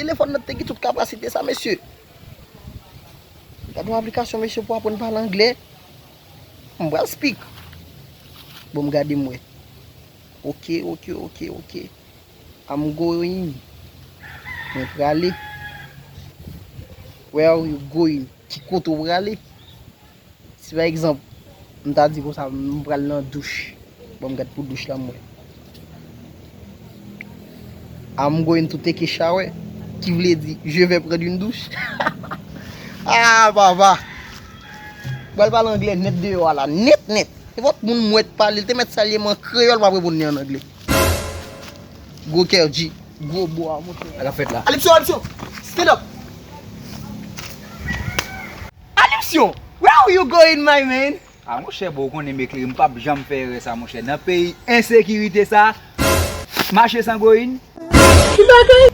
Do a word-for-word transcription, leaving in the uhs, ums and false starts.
Telefòn nan te gen tout kapasite sa, mesye. Gade yon aplikasyon, mesye, pou aprann pale anglè. M pral speak. Bon, m gade m wè. Ok, ok, ok, ok. I'm going. Mwen prale. Where are you going? Ki kote w prale? Si pa egzanp, m ta di konsa, m pral nan douch. Bon, m gad pou douch la, m wè. I'm going to take a shower, ki vle di, je vais prendre une douche. Ah, papa! M pral pale anglè nèt deyò a la, nèt, nèt. Se fòk moun mwèt pale, l te mèt salye m an kreyòl, m ap reponn li an anglè. Gwo kè, G. Gwo bwa, monchè. Sa k ap fèt la? Alipsyon, Alipsyon! Stand up! Alipsyon! Where are you going, my man? Ah, monchè, bon, ou konnen m eklere, m p ap janm fè erè sa, monchè. Nan peyi ensekirite sa, mache san goyin. Ki bagay?